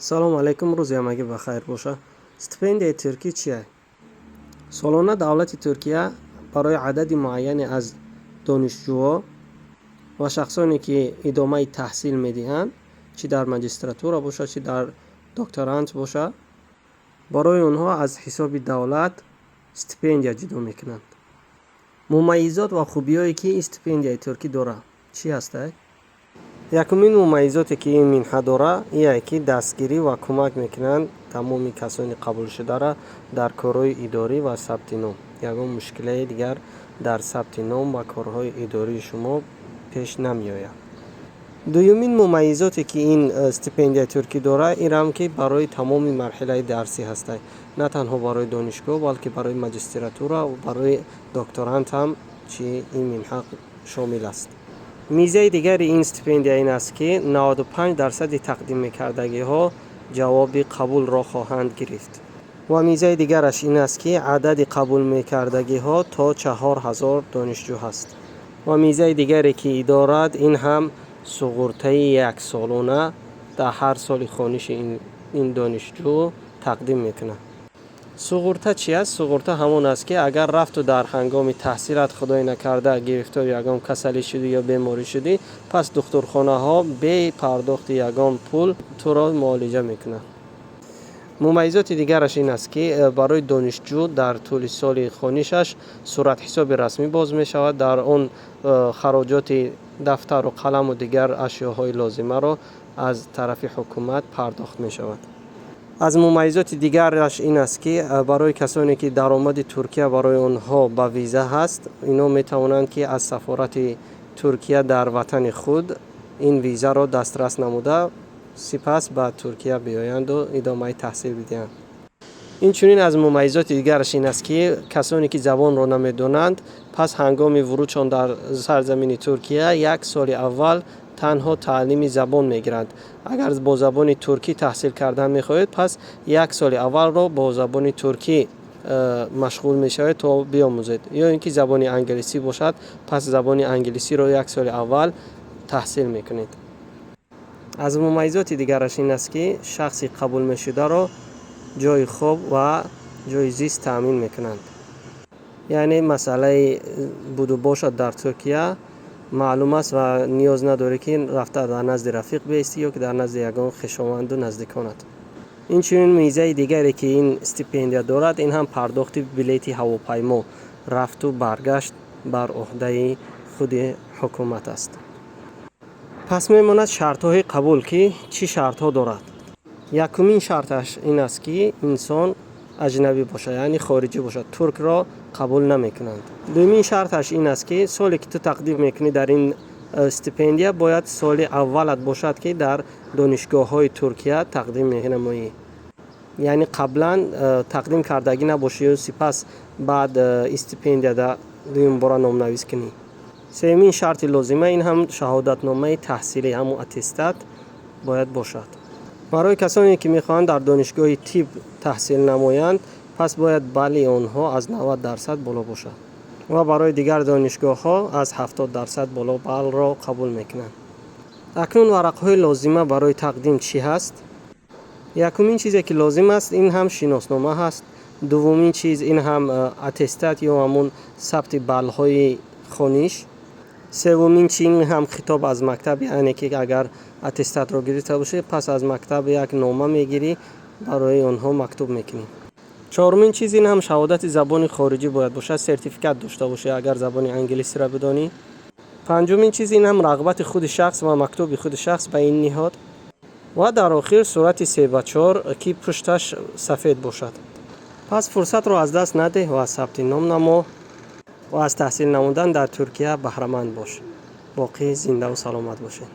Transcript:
Салому алайкум, рӯзи ҳамагӣ ба хайр боша. Стипендияи туркӣ чия? Солона давлати Туркия барои адади муайяне аз донишҷӯҳо ва шахсоне, ки идомаи таҳсил медиҳанд, чӣ дар магистратура бошад, чӣ дар докторант бошад, барои онҳо аз ҳисоби давлат стипендия ҷудо мекунанд. Мумаййизот ва хубиҳое, ки стипендияи туркӣ дорад, чӣ ҳастанд? Якумин мумаййизоте, ки ин минҳа дорад, ие ки дастгирӣ ва кӯмак мекунанд тамоми касони қабулшударо дар корҳои идорӣ ва сабти ном. Ягон мушкилаи дигар дар сабти ном ва корҳои идории шумо пеш намеояд. Дуюмин мумаййизоте, ки ин стипендияи туркӣ дорад, инам ки барои тамоми марҳилаи дарсӣ ҳастанд, на танҳо барои донишгоҳ, балки барои магистратура ва барои докторант ҳам чи ин минҳа шомил аст. Мизаи дигари ин стипендия ин аст, ки 95 дарсади тақдиммекардагиҳо ҷавоби қабулро хоҳанд гирифт, ва мизаи дигараш ин аст, ки адади қабулмекардагиҳо то 4000 донишҷӯ ҳаст. Ва мизаи дигаре, ки дорад, ин ҳам суғуртаи яксолона дар ҳар соли хониши ин донишҷӯ тақдим мекунад. Суғурта чи аст? Суғурта ҳамон аст, ки агар рафту дар ҳангоми таҳсилат, худое накарда, гирифтори ягон касалӣ шудӣ ё беморӣ шудӣ, пас духтурхонаҳо бе пардохти ягон пул туро муолиҷа мекунанд. Мумаййизоти дигараш ин аст, ки барои донишҷӯ дар тӯли соли хонишаш суратҳисоби расмӣ боз мешавад. Дар он хароҷоти дафтару қаламу дигар ашёҳои лозимаро аз тарафи ҳукумат пардохт мешавад. Аз мумаййизоти дигараш ин аст, ки барои касоне, ки даромади Туркия барои онҳо ба виза ҳаст, инҳо метавонанд, ки аз сафорати Туркия дар ватани худ ин визаро дастрас намуда, сипас ба Туркия биёянду идомаи таҳсил бидиҳанд. Инчунин аз мумаййизоти дигараш ин аст, ки касоне, ки забонро намедонанд, пас ҳангоми вурудшон дар сарзамини Туркия як соли аввал танҳо таълими забон мегиранд. Агар бо забони туркӣ таҳсил кардан мехоҳед, пас як соли аввалро бо забони туркӣ машғул мешавед, то биомӯзед, ё ин ки забони англисӣ бошад, пас забони англисиро як соли аввал таҳсил мекунед. Аз мумаййизоти дигараш ин аст, ки шахси қабулмешударо ҷойи хоб ва ҷойи зист таъмин мекунанд, яъне масъалаи будубошат дар Туркия маълум аст ва ниёз надорӣ, ки рафта дар назди рафиқ биистӣ ё ки дар назди ягон хешованду наздиконат. Инчунин мизаи дигаре, ки ин стипендия дорад, ин ҳам пардохти билети ҳавопаймо рафту баргашт бар ӯҳдаи худи ҳукумат аст. Пас мемонад шартҳои қабул, ки чӣ шартҳо дорад. Якумин шарташ ин аст, ки инсон аҷнабӣ бошад, яъне хориҷӣ бошад, туркро қабул намекунанд. Дуюмин шарташ ин аст, ки соле, ки ту тақдим мекунӣ дар ин стипендия, бояд соли аввалат бошад, ки дар донишгоҳҳои Туркия тақдим менамоӣ, яъне қаблан тақдим кардагӣ набошию сипас баъд стипендияда дуюмбора номнавис кунӣ. Сеюмин шарти лозима ин ҳам шаҳодатномаи таҳсилӣ, ҳамун аттестат бояд бошад. Барои касоне, ки мехоҳанд дар донишгоҳи тиб таҳсил намоянд, пас бояд балли онҳо аз 90% боло бошад, ва барои дигар донишгоҳҳо аз 70% боло баллро қабул мекунанд. Акнун варақҳои лозима барои тақдим чӣ ҳаст? Якумин чизе, ки лозим аст, ин ҳам шиноснома ҳаст. Дуввумин чиз ин ҳам аттестат ё ҳамун сабти баллҳои хониш. Севумин чи ин ҳам хитоб аз мактаб, яъне ки агар аттестатро гирифта бошӣ, пас аз мактаб як нома мегирӣ, барои онҳо мактуб мекунӣ. Чорумин чиз ин ҳам шаҳодати забони хориҷӣ бояд бошад, сертификат дошта бошӣ, агар забони англисиро бидонӣ. Панҷумин чиз ин ҳам рағбати худи шахс ва мактуби худи шахс ба ин ниҳод. Ва дар охир сурати 3 ба 4, ки пушташ сафед бошад. Пас фурсатро аз даст надеҳ ва сабти ном намо ва аз таҳсил намудан дар Туркия баҳраманд бош. Боқӣ зиндаву саломат бошед.